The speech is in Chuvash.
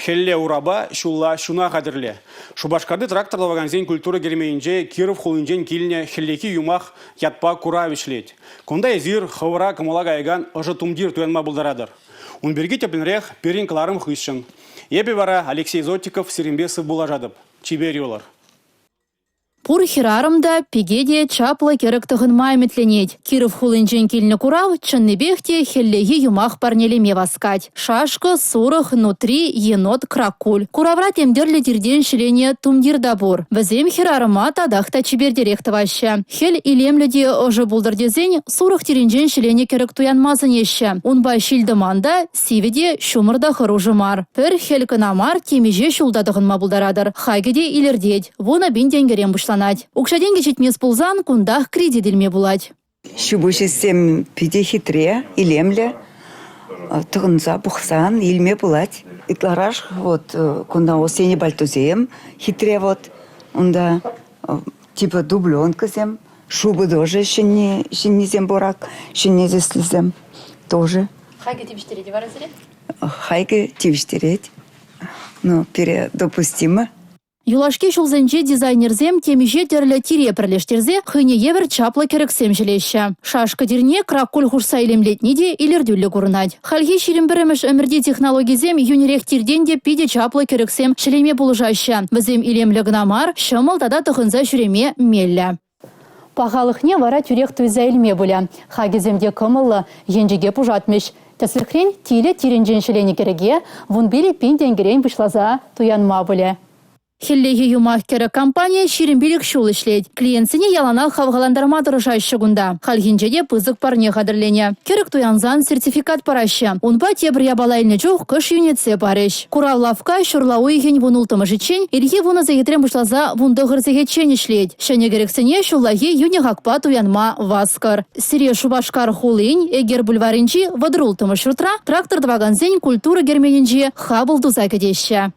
Хӗлле урапа, ҫулла ҫуна хатӗрле. Шупашкарти трактор тӑвакансен культура керменӗнче Киров хулинчен килнӗ хӗллехи юмах ятпа курав ӗҫлет. Кунта эсир хӑвӑра кӑмӑла каякан ӑшӑ тумтир туянма пултаратӑр. Ун пирки тӗплӗнрех пирӗн кӑларӑм хыҫҫӑн. Эпӗ вара Алексей Зотиков сирӗнпе сывпуллашатӑп. Чипер юлӑр. Пур хӗрарӑм та, пике те чаплӑ кӗрӗк тӑхӑнма ӗмӗтленет. Киров хулинчен килнӗ курав чӑннипех те хӗллехи юмах парнелеме васкать. Шашкӑ, сурӑх, нутри, енот, кракуль. Куравра тем тӗрлӗ тиртен ҫӗленӗ тумтир та пур. Вӗсем хӗрарӑма татах та чипертерех тӑваҫҫӗ. Хӗл илемлӗ те ӑшӑ пултӑр тесен сурӑх тирӗнчен ҫӗленӗ кӗрӗк туянма сӗнеҫҫӗ. Унпа ҫил-тӑман та, сивӗ те, ҫумӑр та хӑрушӑ мар. Пӗр хӗл кӑна мар, темиҫе ҫул та тӑхӑнма пултаратӑр. Хакӗ те илӗртет. 10,000 тенкӗрен пуҫланать. Укҫа-тенкӗ ҫитмест пулсан кунтах кредит илме пулать. Ҫи-пуҫӗсем питӗ хитре, илемлӗ. Тӑхӑнса пӑхсан илме пулать. Ытларах вот кунта осенний пальтосем хитре вот. Унта типа дубленкӑсем, шубы тоже ҫӗнни, ҫӗннисем пур ак, ҫӗнни тӗслисем тоже. Хакӗ тивӗҫтерет-и вара сире? Хакӗ тивӗҫтерет. Ну, пире допустимо. Юлашки ҫулсенче дизайнерсем темиҫе тӗрлӗ тире пӗрлештерсе хӑйне евӗр чаплӑ кӗрӗксем ҫӗлеҫҫӗ. Шашка тирне кракуль хушса илемлетни те илӗртӳллӗ курӑнать. Хальхи 21-мӗш ӗмӗрти технологисем йӳнӗрех тиртен те питӗ чаплӑ кӗрӗксем ҫӗлеме пулӑшаҫҫӗ. Вӗсем илемлӗ кӑна мар, ҫӑмӑл тата тӑхӑнса ҫӳреме меллӗ. Пахалӑхне вара тӳрех туйса илме пулӗ. Хакӗсем те кӑмӑллӑ, енчӗке пушатмӗҫ. Тӗслӗхрен, тилӗ тирӗнчен ҫӗленӗ кӗрӗке 15 000 тенкӗрен пуҫласа туянма пулӗ. Хӗллехи юмах кӗрӗк компанийӗ 25 ҫул ӗҫлет. Клиентсене яланах хавхалантарма тӑрӑшаҫҫӗ кунта. Хальхинче те пысӑк парне хатӗрленӗ. Кӗрӗк туянсан сертификат параҫҫӗ. Унпа тепӗр япала илнӗ чух кӑш йӳнетсе парӗҫ. Курав лавкка ҫурла уйӑхӗн 16-мӗшӗччен ирхи 10 сехетрен пуҫласа 19 сехетчен ӗҫлет. Ҫӗнӗ кӗрӗксене ҫуллахи йӳнӗ хакпа туянма васкӑр. Сире Шупашкар хулин Эгер бульварӗнчи 36-мӗш ҫуртра трактор тӑвакансен культура керменӗнче хапӑл туса кӗтеҫҫӗ.